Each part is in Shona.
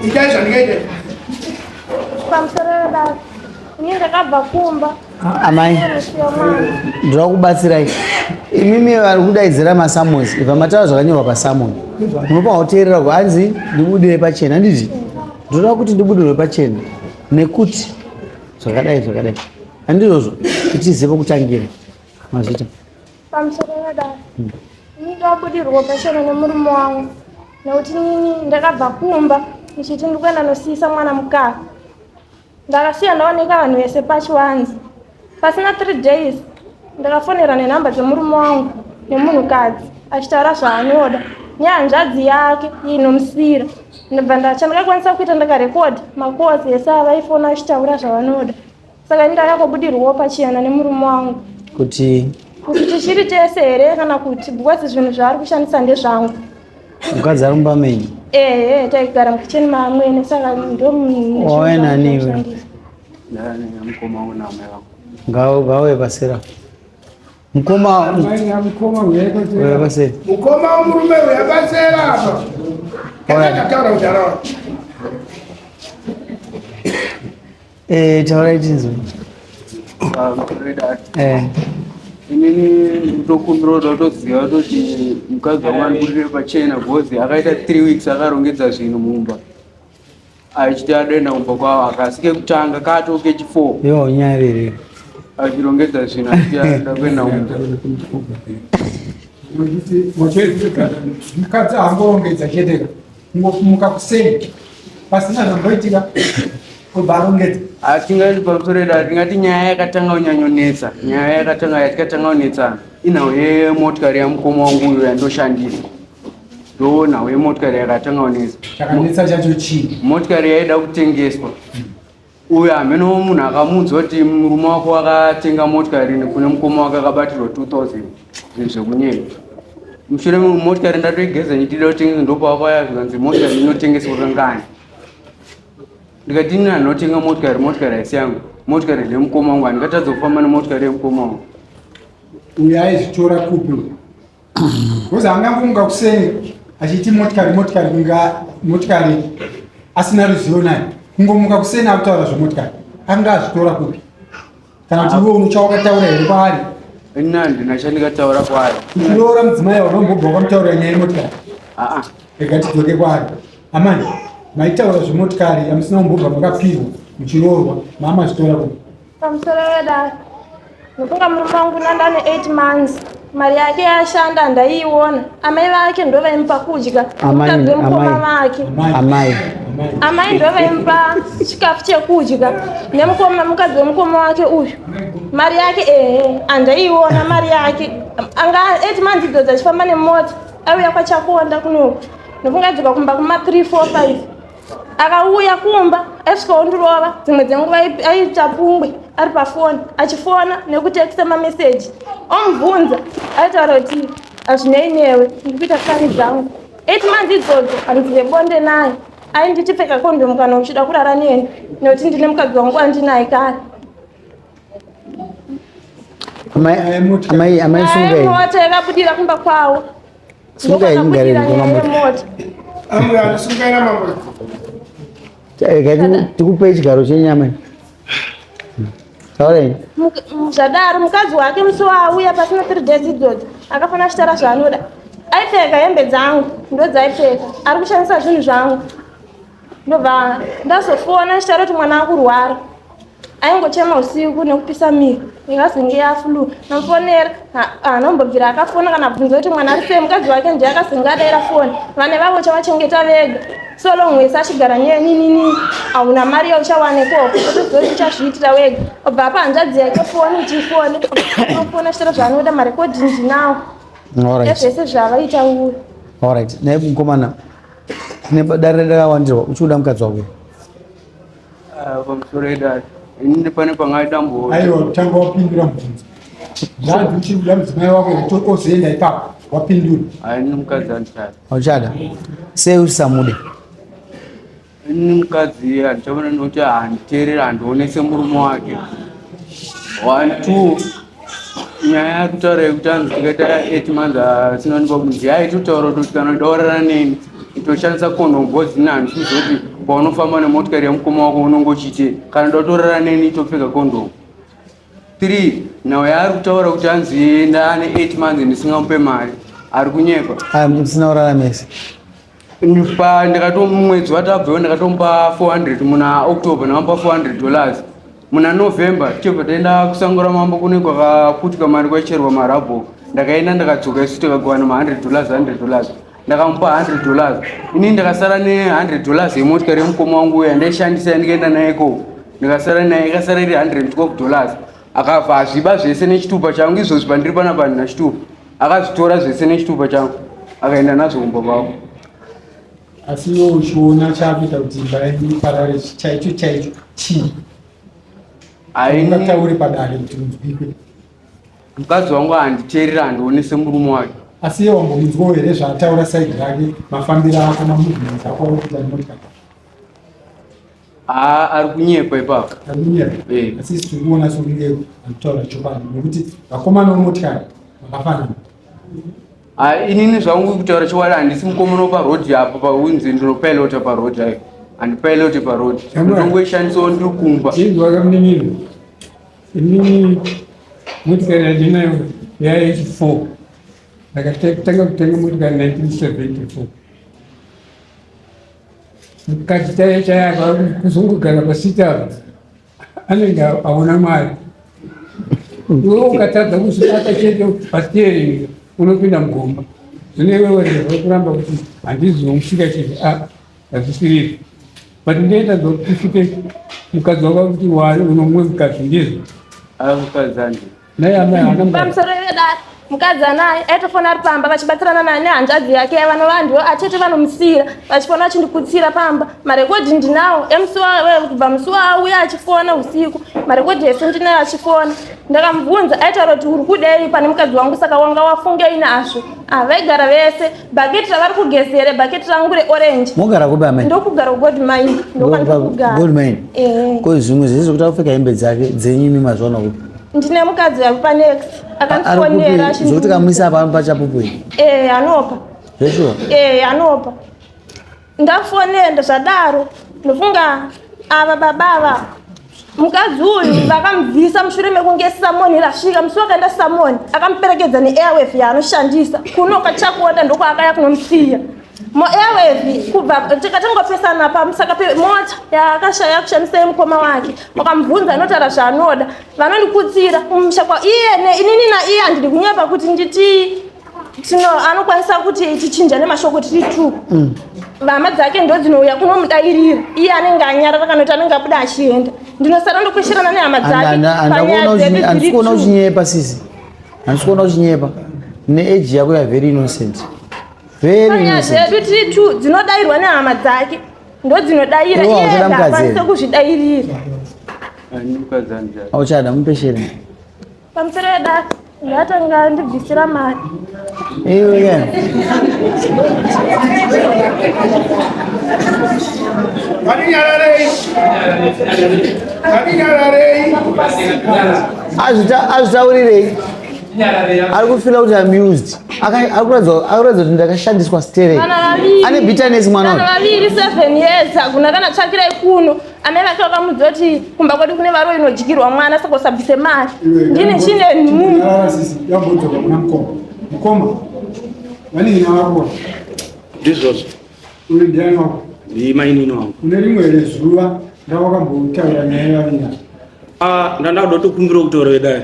Itai zvandingaita. Pamusoro baba. Ini ndakabva kumba. Amai, ndoda kubatsirai. Imimi vari kudaidzira masummons, ibva mataura zvakanyorwa pasummon. Munofanira kuteerera ku hanzi ndibudire pachena, handiti? Ndoda kuti ndibudirwe pachena nekuti zvakadai zvakadai. Handizvozvo, kuti tizive kutangira. Mazvita. Pamusoro vadaro. Ini ndabudirwa pachena nemurume wangu nekuti inini ndakabva kumba ndichiti ndikuenda nosiyisa mwana mukaka. Ndakasiya ndaoneka vanhu vese pachivanze. Pasina 3 days ndakafonerwa nenhamba dzemurume wangu nemunhukadzi achitaura zvaanoda nehanzvadzi yake inomusira. Ndobva ndachandakakwanisa kuita ndakarekodha makozi ese avaifona achitaura zvavanoda. Saka ini ndakakobudirwawo pachena nemurume wangu. Kuti kuti tichiri tese here kana kuti because zvinhu zvaari kushandisa ndezvangu. Mukadzi ari mumba menyu? Ehe, taigara mukicheni maamwene saka ndo Wauya nani iwe? Mukoma wangu naamai vangu. Ngauye pasera. Mukoma uya pasera. Mukoma wemurume uya pasera apa. Kana taura kudaro. Eh, taurai tinzwe. Eh. Inini ndokumbira kuti watoziva kutoti mukadzi wangu andiburire pachena because akaita 3 weeks akarongedza zvinhu mumba achiti adoenda kumba kwavo akasi kekutanga kato kechi4 Yo nyarire. achirongedza zvinhu achiti anoda kuenda kumba. Mukadzi haangorongedza chete kungofumuka kuseni pasina zvamboitika obva arongedza. Hatingati pamusoro edu hatingati nyaya yakatanga kunyanyonetsa nyaya yakatanga yatikatanga kunetsana inhau yemotikari yamukoma wangu uyo yandoshandisa ndo nhau yemotikari yakatanga kunetsa. Chakanetsa chacho chii? Motikari yaida kutengeswa uyo hameno munhu akamuudza kuti murume wako akatenga motikari kune mukoma wake akabatirwa 2000 zvinhu zvekunyepa. Mushure motikari ndatoigeza ndichida kutengesa ndopavakauya zvikanzi motikari inotengeswa kangani. Ndikati ini handinotenga motikari, motikari haisi yangu, motikari ndeyemukoma wangu, handingatadza kufamba nemotikari yemukoma wangu. Uyo aizvitora kupi uyu? Because angangomuka kuseni achiti motikari motikari kunga motikari asina ruzivo nayo. Kungomuka kuseni akutaura zvemotikari. Anga azvitora kupi? Kana kuti iwe unochawakataura here kwaari? Ini handina chandikataura kwaari. Uchiroora mudzimai waunombobva wakamutaurira nyaya yemotikari? Aa. Rega tidzoke kwaari. Amai, maitaura zvemotikari yamusina kumbobva makapihwa muchiroorwa, maamazvitora kupi? Pamusoro vedare. Ndofunga murume wangu ndandane 8 months mari yake yashanda ndaiiona amai vake ndo vaimupa kudya mukadzi wemukoma vake amai amai ndo vaimupa chikafu chekudya nemukoma mukadzi wemukoma wake uyu mari yake ehe andaiiona mari yake anga 8 months idzodzo achifamba nemota aiuya kwachakonda kunoku ndofunga aidzoka kumba kuma 3 4 5 Akauya kumba aisvika ondirova dzimwe dzenguva aiita pungwe ari pafoni achifona nekutekisa mameseji omubvunza aitaura kuti hazvinei newe ndikuita kani dzangu eight months idzodzo handizive bonde naye ainditi pfeka kondomu kana uchida kurara neni nekuti ndine mukadzi wangu andinaye kare. Amai, amai sungai. Mota yakabudira kumba kwavo. Sungai mugare mota. Ambuya, sungai na mambo. Tikupei chigaro chenyama. Taurai. Zvadaro mukadzi wake musi waauya pasina 3 days idzodzo akafanira achitaura zvaanoda. Aipfeka hembe dzangu ndodzaipfeka ari kushandisa zvinhu zvangu. Ndobva ndazofona ndichitaura kuti mwana akurwara. Aingochema usiku nekupisa miri yakazenge yaflu. Ndamufonera haana kumbobvira akafona kana bvunza kuti mwana ari sei. Mukadzi wake ndiye akazenge adaira foni. Vana vavo uchavachengeta vega. So long wese achigara neninini hauna mari yauchawana ikoko otoziva kuti uchazviitira wega. Obva apa hanzvadzi yake foni ichifoni ofona achitaura zvaanoda marekodhi ndinawo. Ezvese zvavaita uyu. Alright. Naye mukomana dare rakawandirwa uchikuda mukadzi wako ah, pamusoro edare inini pane pangaita mbo aiwa kutanga wapindura mubvunzo zvanzi uchiri kuda mudzimai wako ozoenda ipapo wapindura ini mukadzi andichada auchada sei usisamude Ini mukadzi handichaona nokuti handiteerera handionese murume wake. One two nyaya yakutaura yekuti anzi tikaita eight months asina kundipa kuti ndiye aitotaura kuti kana udaurara neni Itoshandisa condom because ini handisi kuziva kuti paunofamba nemotikari yemukoma wako unonge uchiitei. Kana uda kutorara neni itopfeka condom. 3 nhau yaari kutaura kuti hanzi ndaane 8 months ndisingamupe mari ari kunyepa. Aya musina kurara mese. Pa ndakatomwedzi watabvewo ndakatomupa 400 muna October ndakamupa 400 dollars. Muna November tichibva taenda kusango ramambo kune kwakaputika mari kwaicherwa marabho. Ndakaenda ndakadzoka isu tikagovana ma 100 dollars 100 dollars. Ndakamupa 100 dollars. Ini ndakasara ne 100 dollars yemotikari yemukoma wangu uya ndaishandisa ndikaenda naye ikoko. Ndikasara naye ikasara iri 112 dollars. Akabva azviba zvese nechitupa changu izvozvi pandiri panapa handina chitupa. Akazvitora zvese nechitupa changu akaenda nazvo kumba kwavo. Asi iwe uchiona chakuita kuti imba yenyu iparare chaicho chaicho chii? Ungataure padare kuti unzwikwe. Mukadzi wangu handiteerera handionese murume wake. Asi iye wambomunzwawo here zvaataura side rake mafambiro ako mamovements ako auri kuita nemotikari? Haa ari kunyepa ipapo. Ari kunyepa. Eh. Asi isu tiri kuona sekunge ari kutaura chokwadi nekuti vakomana vemotikari vakafanana. Ah, inini zvangu kutaura chokwadi handisi mukomana weparoad apo paunzi ndinopilota paroad ayo. Handipiloti paroad. Ndinongoishandisawo ndiri kumba. Inzwa kamunin'ina. Inini motikari yandinayo ya 84. Ndakatanga kutenga motikari 1974. Mukadzi chaiye chaiye kuzongogara pasiti apa anenge aona Mwari. Iwe ukatadza kuzvibata chete pasteering unopinda mugomba. Zvino iwewe reva kuramba kuti handizomusvika chete ah hazvisiriri. But ndoita zvokusvike mukadzi wako kuti wari unomwe mukadzi ndizvo. Ah mukadzi handi. Naye amai haana mukadzi. Pamusoro vedare mukadzi anaye aitofona ari pamba vachibatsirana naye nehanzvadzi yake vanova ndivo atete vanomusiyira vachifona vachindikutsira pamba marekodhi ndinawo emusi kubva musi waauya achifona usiku marekodhi ese ndinayo achifona ndakamubvunza aitaura kuti uri kudei pane mukadzi wangu saka wanga wafungei nazvo ah, vaigara vese bhaketi ravari kugezere bhaketi rangu reorange Mogara kupi amai? ndokugara kugold mine ndokwandikugara Gold mine. Eh. Ko zvimwe zvese zvekuti akupfeka hembe dzake dzenyu imi mazviona kupi? Ndine mukadzi ari panext akandifonera Ari kupi? Zvekuti kamuisa apa pachapupu iyi. Eh, anopa. Zveshuwa? Eh, anopa. Ndafonera zvadaro ndofunga ava baba ava mukadzi uyu vakamubvisa mushure mekunge samoni rasvika musi wakaenda samoni akamuperekedza neairwave yaanoshandisa kuno kachakuonda ndokwaakaya kunomusiya muairwave kubva tikatangopesana pamusaka pemota yaakashaya kushandisa yemukoma wake wakamubvunza anotaura zvaanoda vanondikutsira kumusha kwa iye inini naiye handidi kunyepa kuti nditi tino anokwanisa kuti tichinja nemashoko tiri two mm. vhama dzake ndo dzinouya kunomudairira iye anenge anyarara kana kuti anenge abuda achienda ndinosara ndokwesherana nehama dzake handisi kuona uchinyepa sisi handisi kuona uchinyepa neage yako ya very innocent very innocent dzedu tiri two dzinodairwa nehama dzake ndo dzinodaira iye akwanise kuzvidairira auchada mupeshere Pamusoro yedare ndatanga ndibvisira mari. Iwe yeah. Ngatinyararei. Ngatinyararei. Azvitaurirei. Ari kufila kuti amused. Ari kuratidza kuti ndakashandiswa sterek. Ane bitterness mwana. Vana vaviri 7 years hakuna kana tsvakirai kuno. Amai vake vakamudza kuti kumba kwedu kune varoyi inodyirwa mwana saka usabvise mari. Ndini chine nhumbu. Yambodzoka kuna mukoma. Mukoma. Vanini vako. Ndizvozvo. Uri ndiani wako? Ndimainini wangu. Une rimwe here zuva rawakambotaura nyaya yavina? Ah, ndanda kuda kutokumbira kutaura vedai.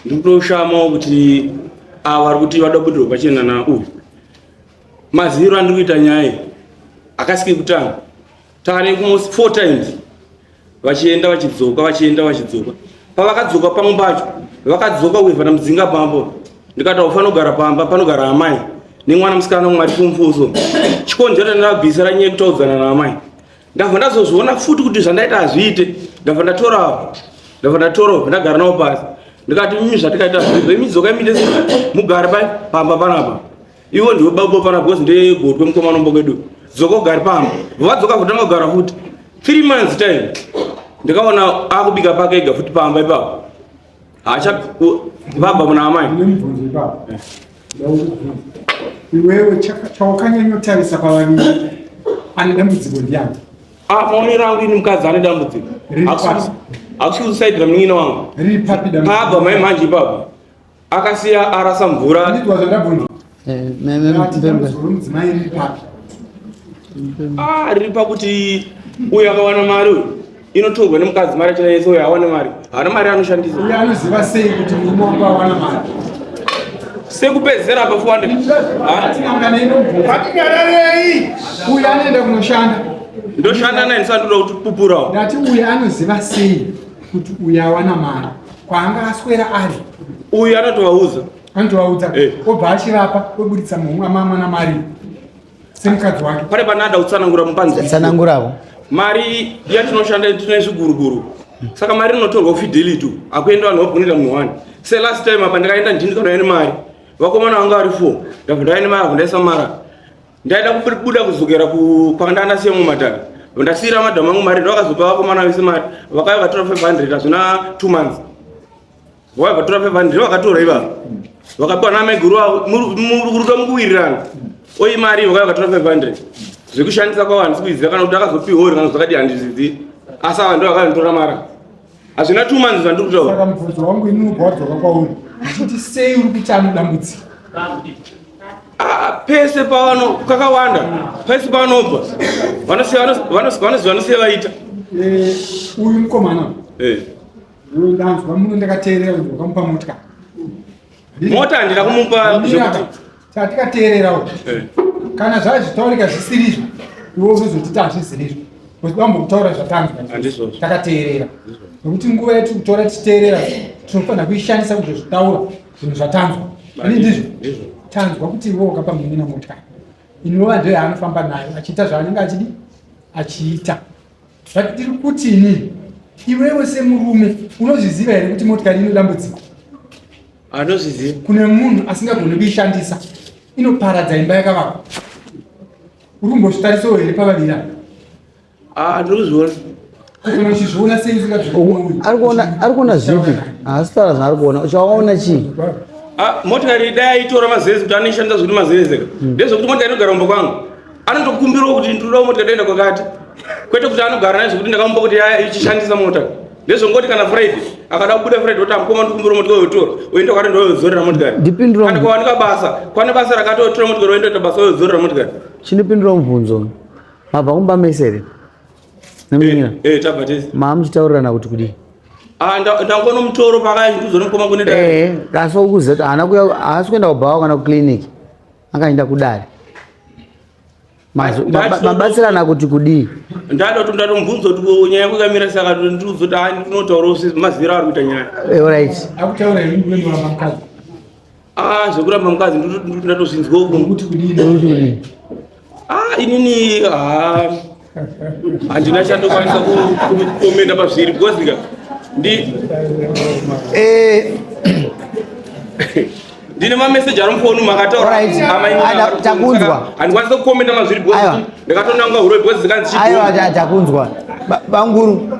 Ndikutoshamawo kuti ava vari kuti vada kubudirwa pachena na uyu. Maziviro andiri kuita nyaya iyi akasike kutanga. Tane almost 4 times vachienda vachidzoka vachienda vachidzoka. Pavakadzoka pamwe pacho vakadzoka kuivana mudzinga pambo ndikati haufanira kugara pamba panogara amai nemwana musikana umwe ari kumfuso. Chikonzero ndabvisira nyaya yekutaudzana naamai. Ndabva ndazozviona futi kuti zvandaita hazviite. Ndabva ndatora ndabva ndatora ndagara navo pasi. Ndikati imi zvatikaita zviito imi dzokai muite mugare pamba panapa. Iwo ndiwe baba pana because ndiye gotwe mukomana mbo kwedu. Dzoka ugare pamba. Vadzoka kutanga kugara futi. 3 months time. Ndikaona akubika pake ega futi pamba ipapo. Hacha baba muna amai. Ndine mubvunzo ipapo. Ndaukubvunza. Iwewe chaukanyanyotarisa pavaviri ane dambudziko ndiani? Ah, maonero angu ini mukadzi ane dambudziko. Hakusi kusaidira munin'ina wangu. Riri papi dambudziko? Pabva mai manje ipapo. Akasiya arasa mvura. Nditwa zvandabvunza. Eh, Dambudziko romudzimai riri papi? Ah, riri pakuti uyu akawana mari uyu inotorwa nemukadzi mari achina yese uyu awane mari haana mari anoshandisa. Uyu anoziva sei kuti murume wangu awana mari? Sekupedzisera apa 400. Patinyararei. Uyu anoenda kunoshanda. Ndoshanda naye ndisati ndoda kuti pupurawo. Ndati uyu anoziva sei kuti uyu awana mari kwaanga aswera ari. Uyu anotovaudza. Anotovaudza. Eh. Obva achivapa oburitsa mwana mari semukadzi wake. Pane panada kutsanangura mupanzi. Tsananguravo. Mari yatinoshanda tine zviguruguru. Saka mari inotorwa kufidelity akuenda vanhu vabvunira munhu wani. Se last time apa ndakaenda ndini kana ine mari. Vakomana vanga vari 4. Ndabva ndauya nemari abva ndaisa mara. Ndaida kubuda kuzokera kwanga ndasiya mumadhaka. Ndasiyira madhamu angu mari ndovakazopa vakomana vese mari. Vakauya vakatora 500 hazvina 2 months. Vakauya vakatora 500 vakatora ivavo. Vakapiwa namaiguru avo murudo mukuwirirana. Oyi mari vakauya vakatora 500. Zvekushandisa kwavo handisi kuiziva kana kuti akazopiwa uri kana zvakadii handizvizivi. Asi ava ndo vakanditora mari. Hazvina 2 months zvandiri kutaura. Saka mubvunzo wangu ini unobva wadzoka kwauri. Ndichiti sei uri kuti ane dambudziko? Ah, pese pavano kakawanda pese pavanobva vanosiya vanosiya vaita. Eh, uyu mukomana Eh. ndanzwa muno ndakateerera kuti wakamupa motikari. Mota handina kumupa zvekuti Chatikateererawo Eh. kana zvazvitaurika zvisirizvo iwe unozotiti hazvisirizvo kuti wambokutaura zvatanzwa Handizvozvo. takateerera nekuti nguva yatiri kutora tichiteerera tinofanira kuishandisa kuzozvitaura zvinhu zvatanzwa ani ndizvo Ndizvo. tanzwa kuti iwe wakapa munin'ina motikari inova ndiyo yaanofamba nayo achiita zvaanenge achidi achiita zvatiri kuti inini iwewe semurume unozviziva here kuti motikari ino dambudziko Anozviziva. Kune munhu asingagoni kuishandisa inoparadza imba yakavakwa. Uri kumbozvitarisawo here pavaviri ava? Ah, ndiri kuzviona. Kana uchizviona sei usingazvioni? Ari kuona ari kuona zvipi? Haasi kutaura zvaari kuona. Uchaona chii? Ah, motikari dai aitora mazeze kuti anoishandisa zvekuti mazeze ka. Ndezvekuti motikari inogara kumba kwangu. Anotokumbirawo kuti ndinodawo motikari ndoenda kwakati. Kwete kuti anogara nayo zvekuti ndakamupa kuti aya ichishandisa mota. Ndezvongoti kana Friday akada kubuda Friday oti amukoma ndikumbira motikari yotora oenda kwakati ndoyodzorera motikari. Ndipindura Kana kwawanika basa, kwane basa rakatotora motikari oenda basa oyodzorera motikari. Chindipindura mubvunzo. Mabva kumba mese here? Nemunin'ina. Eh, tabva tese. Maamuchitaurirana kuti kudii? Ah, ndangoona mutoro pakaya ndizvo mukoma kune dare. Eh, kasi ukuziva kuti haana kuya haasi kuenda kubhawa kana kuclinic. Akaenda kudare. Mabatsirana kuti kudii? Ndada kuti ndatomubvunza kuti nyaya yako yakamira saka ndiudzo kuti ah ndinotaura maziviro ari kuita nyaya. Eh, alright. Akutaura here kuti unoramba mukadzi? Ah, zvekuramba mukadzi ndatozvinzwa uku. Kuti kudii? Kuti kudii? Ah, inini ah handina chandokwanisa kukomenda pazviri because ka ndi Eh, ndine mameseji ari mufoni makataura Alright. Ada, takunzwa. handikwanisa kukomenda mazviri because Aiwa. ndakatonanga huroi because zikanzi aiwa takunzwa. Banguru.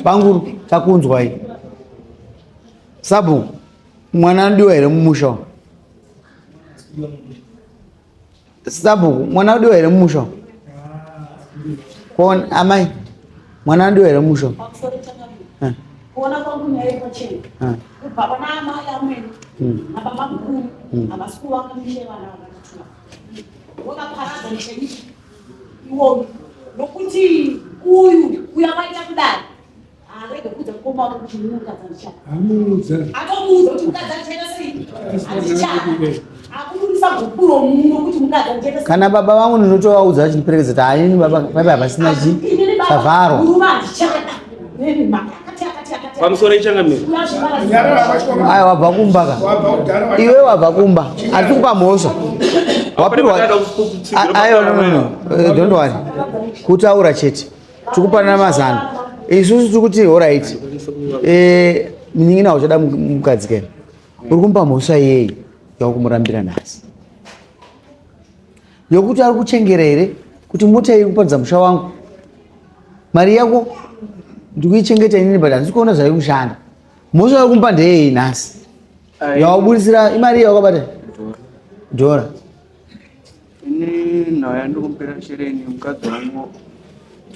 Banguru takunzwa iyi. Sabu mwana anodiwa here mumusha? umu? Sabu mwana anodiwa here mumusha? umu? Kuona amai mwana anodiwa here mumusha? umu? Pamusoro changamire. Eh, Kuona kwangu nyaya iri pachena. eh. Kubva pana amai amweni nababa mukuru havasi kuvaka misha yevana vakatituma. Vakaparadza misha iyi iwoyo nokuti uyu uyu akaita kudai haarege kuudza mukoma wake kuti ini mukadzi handichada. Amuudza. Atomuudza kuti mukadzi handichaita sei handichada. Akubudisa gupuro muno kuti mukadzi handichaita sei. Kana baba vangu ndinotovaudza vachindiperekedza kuti haini baba baba havasina chi Inini baba chavharwa. murume handichada. Neni mhaka akati akati akati. Pamusoro ichangamire. Nyarara wachikoma. Aiwa wabva kumba ka. Wabva kudhara Iwe wabva kumba. Hatisi kupa mhosva. Wapirwa. Aiwa no no no. Eh, Don't worry. Kutaura chete. Tikupanana mazano. Isusu tiri kuti alright. Eh, munin'ina uchada mukadzi kena. Uri kumupa mhosva yei yakumurambira nhasi? Yokuti ari kuchengera here kuti mota iri kuparadza musha wangu? Mari yako ndikuichengeta inini but handisi kuona zvairi kushanda. Mhosva yauri kumupa ndeyei nhasi? Yawabudisira imari yawakabata? Dhora. Ini nhau yandiri shereni mukadzi wangu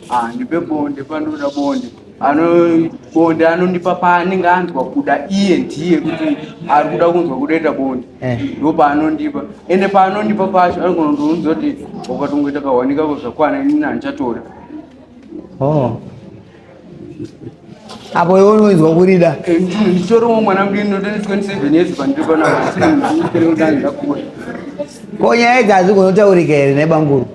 handipe bonde panoda bonde ano bonde anondipa paanenge anzwa kuda iye ndiye kuti ari kuda kunzwa kudoita bonde eh. ndo paanondipa ende paanondipa pacho anogona kundiunza kuti wakatongoita kawanikako zvakwana inini handichatora oh. apo iwe unoinzwa kurida eh, nditoriwo mwana mudini ndotone 27 years pandiri panaaandakura ko nyaya idzi hadzigonotaurika here nebanguru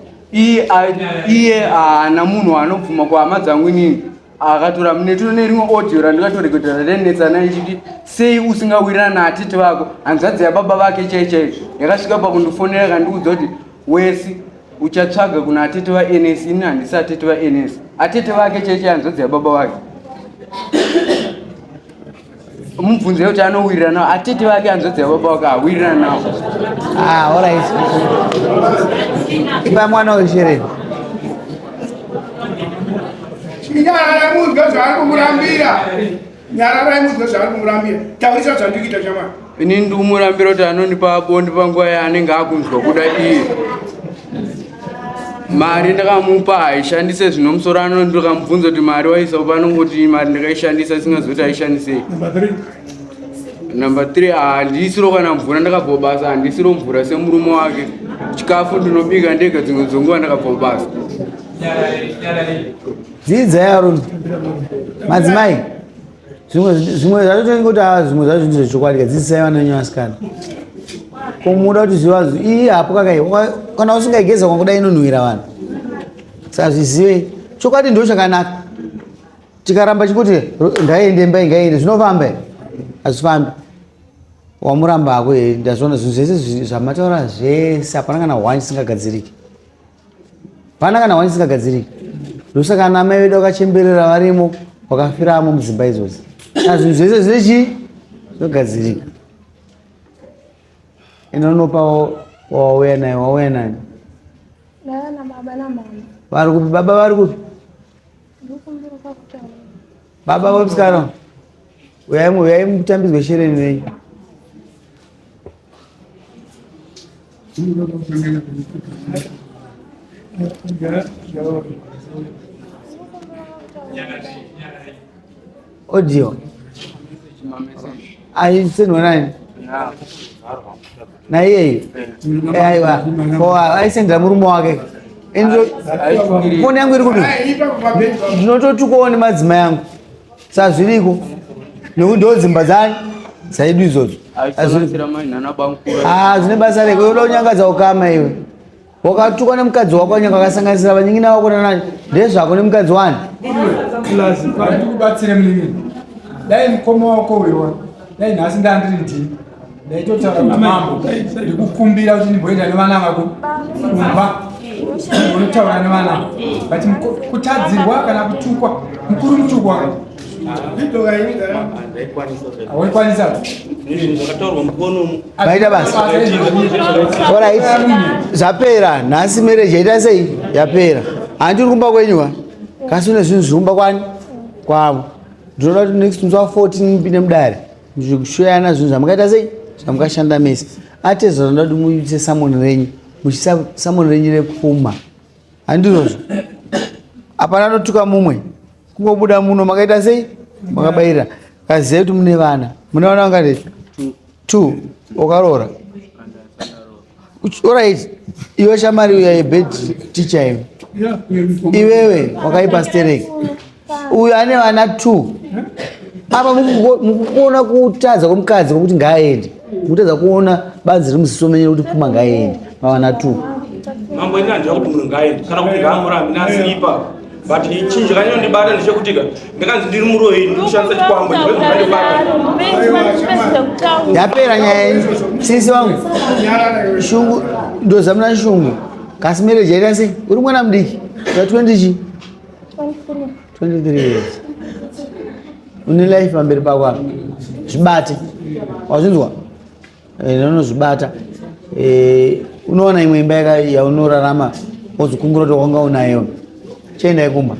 iye haana munhu anobvuma kuhama dzangu inini akatora mune nerimwe audio randikatorekodera rainetsana ichiti sei usingawirirana naatete vako hanzvadzi yababa vake chai chaiyo yakasvika pakundifonera ikandiudza kuti wesi uchatsvaga kuna atete vaNS ini handisi atete vaNS atete vake chaicho hanzvadzi yababa vake mubvunze kuti anowirirana nawo atete vake hanzvadzi yababa vake awirirana nawo ah, alright ipa mwana weshereni Nyararai munzwe zvaari kumurambira. Nyararai munzwe zvaari kumurambira. Taurisa zvandiri kuita shamwari. Ini ndikumurambira kuti anondipa bonde panguva yaanenge akunzwa kuda iye. Mari ndakamupa haishandise zvinomusoro ano ndikamubvunza kuti mari waisa upa anongoti mari ndakaishandisa isingazoti aishandisei. Number 3 handisiro kana mvura ndakabva basa handisiro mvura semurume wake. Chikafu ndinobika ndega dzimwe dzenguva ndakabva basa. Dzidzai arume. Madzimai. Zvimwe zvimwe zvacho tinenge kuti ah zvimwe zvacho ndezvechokwadi ka dzidzisai vana venyu vasikana. Kumuda kuti zvivazo iyi hapo kakai kana usingaigeza kwangu inonhuwira vanhu. Saka zvizive chokwadi ndo chakanaka. Tikaramba chikuti ngaiende imba ngaiende zvinofamba here? Hazvifambi. Wamuramba hako here ndazviona zvinhu zvese zvamataura zvese hapana kana one chisingagadziriki. Pana kana wani isingagadziriki. Ndosaka ana mai vedu vakachemberera varimo vakafiramo mudzimba idzodzo. Saka zvinhu zvese zvine chii? Zvinogadzirika. Ende unopa wauya naye wauya nani? Ndauya nababa namama. Vari kupi baba vari kupi? Ndikumbira kutaura. Baba vemusikana uyai uyai mutambidzwe shereni renyu. Audio. Aisendwa nani? Naiyeyo. Eh, aiwa. Ko aisendera murume wake. Foni yangu iri kupi? Ndinototukawo nemadzimai angu. Sazviriko. Nekuti ndo dzimba dzani dzaidu idzodzo. Ah, zvine basa reko. Unoda kunyangadza ukama iwe. Wakatukwa nemukadzi wako nyanga akasanganisira vanyin'ina vako nanani. Ndezvako nemukadzi wani. Plus, ndikubatsire munin'ina. Dai mukoma wako uyo dai nhasi ndandiri ndini. Ndaitotaura kuti mambo ndikukumbira kuti ndimboenda nevana vako kumba unotaura nevana but kutadzirwa kana kutukwa mukuru mutukwa awaikwanisa maita basa orit zvapera nhasi marriage yaita sei yapera handi uri kumba kwenyu ka kasi une zvinhu zviri kumba kwani kwavo ndinoda kuti next musi wa 14 mupinde mudare Zvekushoyana zvinhu zvamakaita sei zvamukashanda mese. Atezvara ndoda kuti muite samoni renyu muchiisa samoni renyu repfuma. Handizvozvo. Hapana anotuka mumwe. Kungobuda muno makaita sei? Makabaira. Kaziva kuti mune vana. Mune vana vangati? Two. Wakaroora. Alright. Iwe shamari uya yebed teacher iwe. Iwewe wakaipa stereki. Uyu ane vana 2. Apa mukuona kutadza kwemukadzi kwekuti ngaaende. Mukutadza kuona banzi riri muziso menyu rekuti pfuma ngaaende. Pavana 2. Mambo ini handina kuti munhu ngaaende kana kuti ngaamurambi nasiipa but chinhu chakanyanyondibata ndechekuti ka ndakanzi ndiri muroyi ndikushandisa chikwambo ndibata Yapera nyaya yenyu. Sisi wangu. Shungu ndozamuna shungu. Kasi marriage yaita sei? Uri mwana mudiki. Wa 20 chi? 23 years. Une life pamberi pako apa. Zvibate. Wazvinzwa? Eh, unozvibata. Eh, unoona imwe imba yaunorarama wozokungura kuti wanga unayo. Chiendai kumba.